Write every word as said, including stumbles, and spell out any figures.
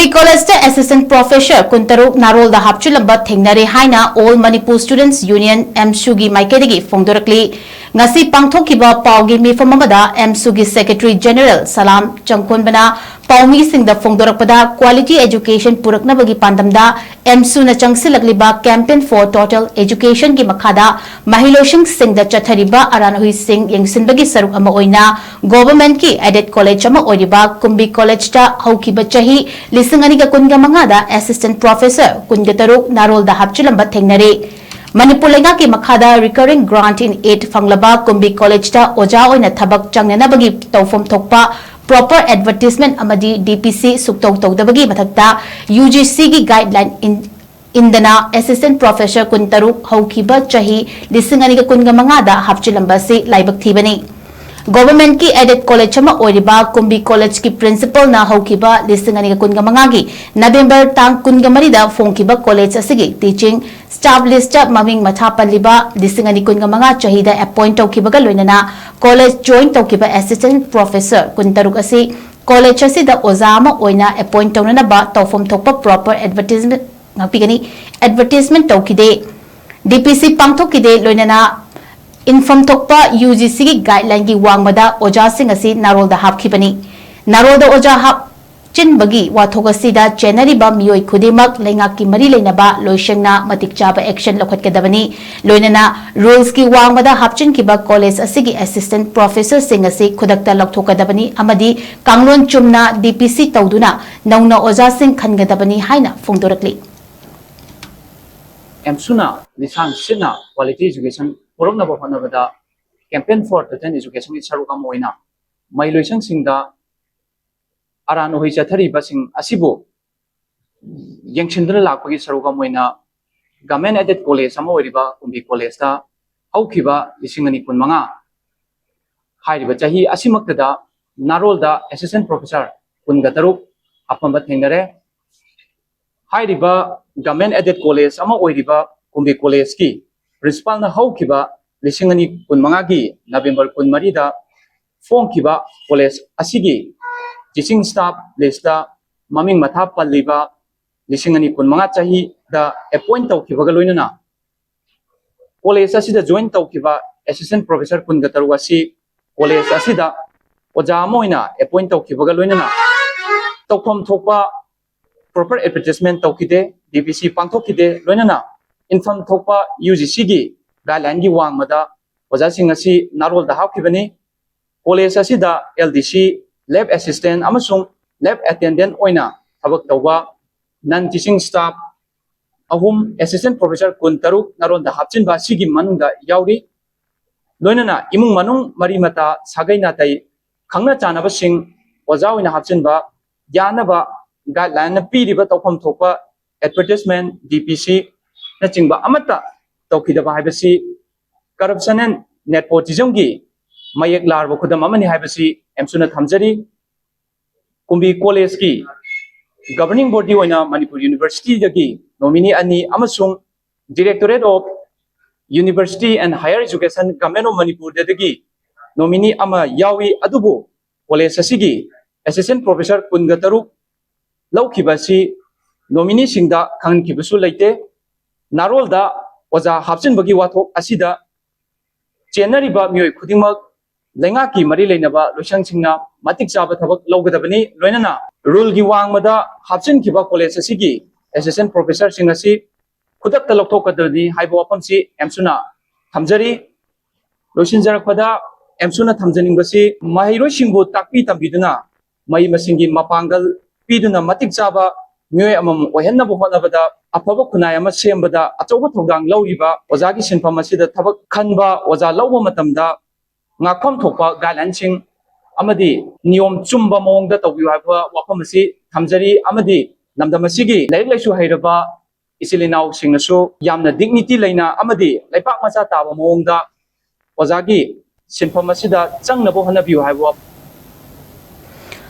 ꯀꯣꯂꯦꯖꯇ assistant professor ꯀꯨꯟꯇꯔꯨꯛ ꯅꯥꯔꯣꯜꯗ ꯍꯥꯞꯆꯤꯜꯂꯝꯕ ꯊꯦꯡꯅꯔꯦ ꯍꯥꯏꯅ All Manipur Students Union, ꯑꯦꯝꯁꯨꯒꯤ ꯃꯥꯏꯀꯩꯗꯒꯤ ꯐꯣꯡꯗꯣꯔꯛꯂꯤ꯫ ꯉꯁꯤ ꯄꯥꯡꯊꯣꯛꯈꯤꯕ ꯄꯥꯎꯒꯤ ꯃꯤꯐꯝ ꯑꯃꯗ ꯑꯦꯝꯁꯨꯒꯤ ꯁꯦꯀ꯭ꯔꯦꯇꯔꯤ ꯖꯦꯅꯔꯦꯜ ꯁꯂꯥꯝ ꯆꯪꯈꯣꯟꯕꯅ ꯄꯥꯎꯃꯤꯁꯤꯡꯗ ꯐꯣꯡꯗꯣꯔꯛꯄꯗ, quality education ꯄꯨꯔꯛꯅꯕꯒꯤ ꯄꯥꯟꯗꯝꯗ ꯑꯦꯝꯁꯨꯅ ꯆꯪꯁꯤꯜꯂꯛꯂꯤꯕ Campaign for Total Educationꯒꯤ ꯃꯈꯥꯗ ꯃꯍꯩꯂꯣꯏꯁꯪꯁꯤꯡꯗ ꯆꯠꯊꯔꯤꯕ ꯑꯔꯥꯟ ꯑꯍꯣꯏꯁꯤꯡ ꯌꯦꯡꯁꯤꯟꯕꯒꯤ ꯁꯔꯨꯛ ꯑꯃ ꯑꯣꯏꯅ ꯒꯣꯚꯔꯟꯃꯦꯟꯠꯀꯤ ꯑꯦꯗꯦꯗ ꯀꯣꯂꯦꯖ ꯑꯃ ꯑꯣꯏꯔꯤꯕ ꯀꯨꯝꯕꯤ ꯀꯣꯂꯦꯖꯇ ꯍꯧꯈꯤꯕ ꯆꯍꯤ ꯂꯤꯁꯤꯡ ꯑꯅꯤꯒ ꯀꯨꯟꯒ ꯃꯉꯥꯗ ꯑꯦꯁꯤꯁꯇꯦꯟ ꯄ꯭ꯔꯣꯐꯦꯁꯔ ꯀꯨꯟꯒ ꯇꯔꯨꯛ ꯅꯥꯔꯣꯜꯗ ꯍꯥꯞꯆꯤꯜꯂꯝꯕ ꯊꯦꯡꯅꯔꯦ꯫ ꯃꯅꯤꯄꯨꯔ ꯂꯩꯉꯥꯛꯀꯤ ꯃꯈꯥꯗ Recurring Grant in Aid ꯐꯪꯂꯕ ꯀꯨꯝꯕꯤ ꯀꯣꯂꯦꯖꯇ ꯑꯣꯖꯥ ꯑꯣꯏꯅ ꯊꯕꯛ ꯆꯪꯅꯅꯕꯒꯤ ꯇꯧꯐꯝ ꯊꯣꯛꯄ proper advertisement ꯑꯃꯗꯤ ꯗꯤ ꯄꯤ ꯁꯤ ꯁꯨꯛꯇꯧ ꯇꯧꯗꯕꯒꯤ ꯃꯊꯛꯇ ꯌꯨ ꯖꯤ ꯁꯤꯒꯤ guideline in ꯏꯟꯗꯅ ꯑꯦꯁꯤꯁꯇꯦꯟ ꯄ꯭ꯔꯣꯐꯦꯁꯔ ꯀꯨꯟꯇꯔꯨꯛ ꯍꯧꯈꯤꯕ ꯆꯍꯤ ꯂꯤꯁꯤꯡ ꯑꯅꯤꯒ ꯀꯨꯟꯒ ꯃꯉꯥꯗ ꯍꯥꯞꯆꯤꯜꯂꯝꯕ ꯑꯁꯤ ꯂꯥꯏꯕꯛ ꯊꯤꯕꯅꯤ꯫ ꯒꯣꯚꯔꯟꯃꯦꯟꯠꯀꯤ ꯑꯦꯗꯦꯗ ꯀꯣꯂꯦꯖ ꯑꯃ ꯑꯣꯏꯔꯤꯕ ꯀꯨꯝꯕꯤ ꯀꯣꯂꯦꯖꯀꯤ ꯄ꯭ꯔꯤꯟꯁꯤꯄꯜꯅ ꯍꯧꯈꯤꯕ ꯂꯤꯁꯤꯡ ꯑꯅꯤꯒ ꯀꯨꯟꯒ ꯃꯉꯥꯒꯤ ꯅꯕꯦꯝꯕꯔ ꯇꯥꯡ ꯀꯨꯟꯒ ꯃꯔꯤꯗ ꯐꯣꯡꯈꯤꯕ ꯀꯣꯂꯦꯖ ꯑꯁꯤꯒꯤ teaching staff listꯇ ꯃꯃꯤꯡ ꯃꯊꯥ ꯄꯜꯂꯤꯕ ꯂꯤꯁꯤꯡ ꯑꯅꯤ ꯀꯨꯟꯒ ꯃꯉꯥ ꯆꯍꯤꯗ appoint ꯇꯧꯈꯤꯕꯒ ꯂꯣꯏꯅꯅ ꯀꯣꯂꯦꯖ join ꯇꯧꯈꯤꯕ ꯑꯦꯁꯤꯁꯇꯦꯟ ꯄ꯭ꯔꯣꯐꯦꯁꯔ ꯀꯨꯟꯇꯔꯨꯛ ꯑꯁꯤ ꯀꯣꯂꯦꯖ ꯑꯁꯤꯗ ꯑꯣꯖꯥ ꯑꯃ ꯑꯣꯏꯅ appoint ꯇꯧꯅꯅꯕ ꯇꯧꯐꯝ ꯊꯣꯛꯄ proper advertisement ꯉꯥꯛꯄꯤꯒꯅꯤ꯫ Advertisement ꯇꯧꯈꯤꯗꯦ꯫ ꯗꯤ ꯄꯤ ꯁꯤ ꯄꯥꯡꯊꯣꯛꯈꯤꯗꯦ, ꯂꯣꯏꯅꯅ ꯏꯟꯐꯝ ꯊꯣꯛꯄ ꯌꯨ ꯖꯤ ꯁꯤꯒꯤ guidelineꯒꯤ ꯋꯥꯡꯃꯗ ꯑꯣꯖꯥꯁꯤꯡ ꯑꯁꯤ ꯅꯥꯔꯣꯜꯗ ꯍꯥꯞꯈꯤꯕꯅꯤ꯫ ꯅꯥꯔꯣꯜꯗ ꯑꯣꯖꯥ ꯍꯥꯞꯆꯤꯟꯕꯒꯤ ꯋꯥꯊꯣꯛ ꯑꯁꯤꯗ ꯆꯦꯟꯅꯔꯤꯕ ꯃꯤꯑꯣꯏ ꯈꯨꯗꯤꯡꯃꯛ ꯂꯩꯉꯥꯛꯀꯤ ꯃꯔꯤ ꯂꯩꯅꯕ ꯂꯣꯏꯁꯪꯅ ꯃꯇꯤꯛ ꯆꯥꯕ action ꯂꯧꯈꯠꯀꯗꯕꯅꯤ꯫ ꯂꯣꯏꯅꯅ rulesꯀꯤ ꯋꯥꯡꯃꯗ ꯍꯥꯞꯆꯤꯟꯈꯤꯕ ꯀꯣꯂꯦꯖ ꯑꯁꯤꯒꯤ ꯑꯦꯁꯤꯁꯇꯦꯟ ꯄ꯭ꯔꯣꯐꯦꯁꯔꯁꯤꯡ ꯑꯁꯤ ꯈꯨꯗꯛꯇ ꯂꯧꯊꯣꯛꯀꯗꯕꯅꯤ ꯑꯃꯗꯤ ꯀꯥꯡꯂꯣꯟ ꯆꯨꯝꯅ ꯗꯤ ꯄꯤ ꯁꯤ ꯇꯧꯗꯨꯅ ꯅꯧꯅ ꯑꯣꯖꯥꯁꯤꯡ ꯈꯟꯒꯗꯕꯅꯤ ꯍꯥꯏꯅ ꯐꯣꯡꯗꯣꯔꯛꯂꯤ꯫ ꯑꯦꯝꯁꯨꯅ ꯂꯤꯁꯥꯡ ꯁꯤꯠꯅ quality education ꯄꯨꯔꯛꯅꯕ ꯍꯣꯠꯅꯕꯗ Campaign for Total Educationꯒꯤ ꯁꯔꯨꯛ ꯑꯃ ꯑꯣꯏꯅ ꯃꯍꯩꯂꯣꯏꯁꯪꯁꯤꯡꯗ ꯑꯔꯥꯟ ꯎꯍꯩ ꯆꯠꯊꯔꯤꯕꯁꯤꯡ ꯑꯁꯤꯕꯨ ꯌꯦꯡꯁꯤꯟꯗꯨꯅ ꯂꯥꯛꯄꯒꯤ ꯁꯔꯨꯛ ꯑꯃ ꯑꯣꯏꯅ government aided college ꯑꯃ ꯑꯣꯏꯔꯤꯕ ꯀꯨꯝꯕꯤ ꯀꯣꯂꯦꯖꯇ ꯍꯧꯈꯤꯕ ꯂꯤꯁꯤꯡ ꯑꯅꯤ ꯀꯨꯟꯃꯉꯥ ꯍꯥꯏꯔꯤꯕ ꯆꯍꯤ ꯑꯁꯤꯃꯛꯇꯗ ꯅꯥꯔꯣꯜꯗ assistant professor ꯀꯨꯟꯒ ꯇꯔꯨꯛ ꯍꯥꯞꯄꯝꯕ ꯊꯦꯡꯅꯔꯦ꯫ ꯍꯥꯏꯔꯤꯕ government aided college ꯑꯃ ꯑꯣꯏꯔꯤꯕ ꯀꯨꯝꯕꯤ ꯀꯣꯂꯦꯖꯀꯤ principalꯅ ꯍꯧꯈꯤꯕ ꯂꯤꯁꯤꯡ ꯑꯅꯤ ꯀꯨꯟꯃꯉꯥꯒꯤ ꯅꯕꯦꯝꯕꯔ ꯀꯨꯟꯃꯔꯤꯗ ꯐꯣꯡꯈꯤꯕ ꯀꯣꯂꯦꯖ ꯑꯁꯤꯒꯤ teaching staff listꯇ ꯃꯃꯤꯡ ꯃꯊꯥ ꯄꯜꯂꯤꯕ ꯂꯤꯁꯤꯡ ꯑꯅꯤ ꯀꯨꯟꯃꯉꯥ ꯆꯍꯤꯗ ꯑꯦꯄꯣꯏꯟ ꯇꯧꯈꯤꯕꯒ ꯂꯣꯏꯅꯅ ꯀꯣꯂꯦꯖ ꯑꯁꯤꯗ ꯖꯣꯏꯟ ꯇꯧꯈꯤꯕ ꯑꯦꯁꯤꯁꯇꯦꯟ ꯄ꯭ꯔꯣꯐꯦꯁꯔ ꯀꯨꯟꯒ ꯇꯔꯨꯛ ꯑꯁꯤ ꯀꯣꯂꯦꯖ ꯑꯁꯤꯗ ꯑꯣꯖꯥ ꯑꯃ ꯑꯣꯏꯅ ꯑꯦꯄꯣꯏꯟ ꯇꯧꯈꯤꯕꯒ ꯂꯣꯏꯅꯅ ꯇꯧꯐꯝ ꯊꯣꯛꯄ ꯄ꯭ꯔꯣꯄꯔ ꯑꯦꯗꯚꯔꯇꯤꯁꯃꯦꯟ ꯇꯧꯈꯤꯗꯦ, ꯗꯤ ꯄꯤ ꯁꯤ ꯄꯥꯡꯊꯣꯛꯈꯤꯗꯦ, ꯂꯣꯏꯅꯅ ꯏꯟꯐꯝ ꯊꯣꯛꯄ ꯌꯨ ꯖꯤ ꯁꯤꯒꯤ ꯒꯥꯏꯗꯂꯥꯏꯟꯒꯤ ꯋꯥꯡꯃꯗ ꯑꯣꯖꯥꯁꯤꯡ ꯑꯁꯤ ꯅꯥꯔꯣꯜꯗ ꯍꯥꯞꯈꯤꯕꯅꯤ꯫ ꯀꯣꯂꯦꯖ ꯑꯁꯤꯗ ꯑꯦꯜ ꯗꯤ ꯁꯤ, ꯂꯦꯕ ꯑꯦꯁꯤꯁꯇꯦꯟ ꯑꯃꯁꯨꯡ ꯂꯦꯕ ꯑꯦꯇꯦꯟꯗꯦꯟ ꯑꯣꯏꯅ ꯊꯕꯛ ꯇꯧꯕ ꯅꯟ ꯇꯤꯆꯤꯡ ꯁ꯭ꯇꯥꯐ ꯑꯍꯨꯝ, ꯑꯦꯁꯤꯁꯇꯦꯟ ꯄ꯭ꯔꯣꯐꯦꯁꯔ ꯀꯨꯟ ꯇꯔꯨꯛ ꯅꯥꯔꯣꯟꯗ ꯍꯥꯞꯆꯤꯟꯕ ꯑꯁꯤꯒꯤ ꯃꯅꯨꯡꯗ ꯌꯥꯎꯔꯤ꯫ ꯂꯣꯏꯅꯅ ꯏꯃꯨꯡ ꯃꯅꯨꯡ ꯃꯔꯤ ꯃꯇꯥ, ꯁꯥꯒꯩ ꯅꯥꯇꯩ, ꯈꯪꯅ ꯆꯥꯟꯅꯕꯁꯤꯡ ꯑꯣꯖꯥ ꯑꯣꯏꯅ ꯍꯥꯞꯆꯤꯟꯕ ꯌꯥꯅꯕ ꯒꯥꯏꯗꯂꯥꯏꯟꯅ ꯄꯤꯔꯤꯕ ꯇꯧꯐꯝ ꯊꯣꯛꯄ ꯑꯦꯗꯚꯔꯇꯤꯁꯃꯦꯟ, ꯗꯤ ꯄꯤ ꯁꯤꯅꯆꯤꯡꯕ ꯑꯃꯠꯇ ꯇꯧꯈꯤꯗꯕ ꯍꯥꯏꯕꯁꯤ ꯀꯔꯞꯁꯟ ꯑꯦꯟ ꯅꯦꯄꯣꯇꯤꯖꯝꯒꯤ ꯃꯌꯦꯛ ꯂꯥꯔꯕ ꯈꯨꯗꯝ ꯑꯃꯅꯤ ꯍꯥꯏꯕꯁꯤ ꯑꯦꯝꯁꯨꯅ ꯊꯝꯖꯔꯤ꯫ ꯀꯨꯝꯕꯤ ꯀꯣꯂꯦꯖꯀꯤ ꯒꯕꯔꯅꯤꯡ ꯕꯣꯗꯤ ꯑꯣꯏꯅ ꯃꯅꯤꯄꯨꯔ ꯌꯨꯅꯤꯚꯔꯁꯤꯇꯤꯗꯒꯤ ꯅꯣꯃꯤꯅꯤ ꯑꯅꯤ ꯑꯃꯁꯨꯡ Directorate of University and Higher Education, Government of ꯃꯅꯤꯄꯨꯔꯗꯒꯤ ꯅꯣꯃꯤꯅꯤ ꯑꯃ ꯌꯥꯎꯏ꯫ ꯑꯗꯨꯕꯨ ꯀꯣꯂꯦꯖ ꯑꯁꯤꯒꯤ ꯑꯦꯁꯤꯁꯇꯦꯟ ꯄ꯭ꯔꯣꯐꯦꯁꯔ ꯀꯨꯟꯒ ꯇꯔꯨꯛ ꯂꯧꯈꯤꯕ ꯑꯁꯤ ꯅꯣꯃꯤꯅꯤꯁꯤꯡꯗ ꯈꯪꯍꯟꯈꯤꯕꯁꯨ ꯂꯩꯇꯦ꯫ ꯅꯥꯔꯣꯜꯗ ꯑꯣꯖꯥ ꯍꯥꯞꯆꯤꯟꯕꯒꯤ ꯋꯥꯊꯣꯛ ꯑꯁꯤꯗ ꯆꯦꯟꯅꯔꯤꯕ ꯃꯤꯑꯣꯏ ꯈꯨꯗꯤꯡꯃꯛ ꯂꯩꯉꯥꯛꯀꯤ ꯃꯔꯤ ꯂꯩꯅꯕ ꯂꯣꯏꯁꯪꯁꯤꯡꯅ ꯃꯇꯤꯛ ꯆꯥꯕ ꯊꯕꯛ ꯂꯧꯒꯗꯕꯅꯤ꯫ ꯂꯣꯏꯅꯅ ꯔꯨꯜꯒꯤ ꯋꯥꯡꯃꯗ ꯍꯥꯞꯆꯤꯟꯈꯤꯕ ꯀꯣꯂꯦꯖ ꯑꯁꯤꯒꯤ ꯑꯦꯁꯤꯁꯇꯦꯟ ꯄ꯭ꯔꯣꯐꯦꯁꯔꯁꯤꯡ ꯑꯁꯤ ꯈꯨꯗꯛꯇ ꯂꯧꯊꯣꯛꯀꯗꯕꯅꯤ ꯍꯥꯏꯕ ꯋꯥꯐꯝꯁꯤ ꯑꯦꯝꯁꯨꯅ ꯊꯝꯖꯔꯤ꯫ ꯂꯣꯏꯁꯤꯟꯖꯔꯛꯄꯗ ꯑꯦꯝꯁꯨꯅ ꯊꯝꯖꯅꯤꯡꯕꯁꯤ ꯃꯍꯩꯔꯣꯏꯁꯤꯡꯕꯨ ꯇꯥꯛꯄꯤ ꯇꯝꯕꯤꯗꯨꯅ ꯃꯍꯩ ꯃꯁꯤꯡꯒꯤ ꯃꯄꯥꯡꯒꯜ ꯄꯤꯗꯨꯅ ꯃꯇꯤꯛ ꯆꯥꯕ ꯃꯤꯑꯣꯏ ꯑꯃꯃꯝ ꯑꯣꯏꯍꯟꯅꯕ ꯍꯣꯠꯅꯕꯗ ꯑꯐꯕ ꯈꯨꯟꯅꯥꯏ ꯑꯃ ꯁꯦꯝꯕꯗ ꯑꯆꯧꯕ ꯊꯧꯗꯥꯡ ꯂꯧꯔꯤꯕ ꯑꯣꯖꯥꯒꯤ ꯁꯤꯟꯐꯝ ꯑꯁꯤꯗ ꯊꯕꯛ ꯈꯟꯕ ꯑꯣꯖꯥ ꯂꯧꯕ ꯃꯇꯝꯗ ꯉꯥꯛꯐꯝ ꯊꯣꯛꯄ ꯒꯥꯏꯗꯂꯥꯏꯟꯁꯤꯡ ꯑꯃꯗꯤ ꯅꯤꯌꯣꯝ ꯆꯨꯝꯕ ꯃꯑꯣꯡꯗ ꯇꯧꯕꯤꯌꯨ ꯍꯥꯏꯕ ꯋꯥꯐꯝ ꯑꯁꯤ ꯊꯝꯖꯔꯤ꯫ ꯑꯃꯗꯤ ꯂꯝꯗꯝ ꯑꯁꯤꯒꯤ ꯂꯥꯏꯔꯤꯛ ꯂꯥꯏꯁꯨ ꯍꯩꯔꯕ ꯏꯆꯤꯜ ꯏꯅꯥꯎꯁꯤꯡꯅꯁꯨ ꯌꯥꯝꯅ ꯗꯤꯒꯅꯤꯇꯤ ꯂꯩꯅ ꯑꯃꯗꯤ ꯂꯩꯄꯥꯛ ꯃꯆꯥ ꯇꯥꯕ ꯃꯑꯣꯡꯗ ꯑꯣꯖꯥꯒꯤ ꯁꯤꯟꯐꯝ ꯑꯁꯤꯗ ꯆꯪꯅꯕ ꯍꯣꯠꯅꯕꯤꯌꯨ ꯍꯥꯏꯕ ꯋꯥꯐꯝ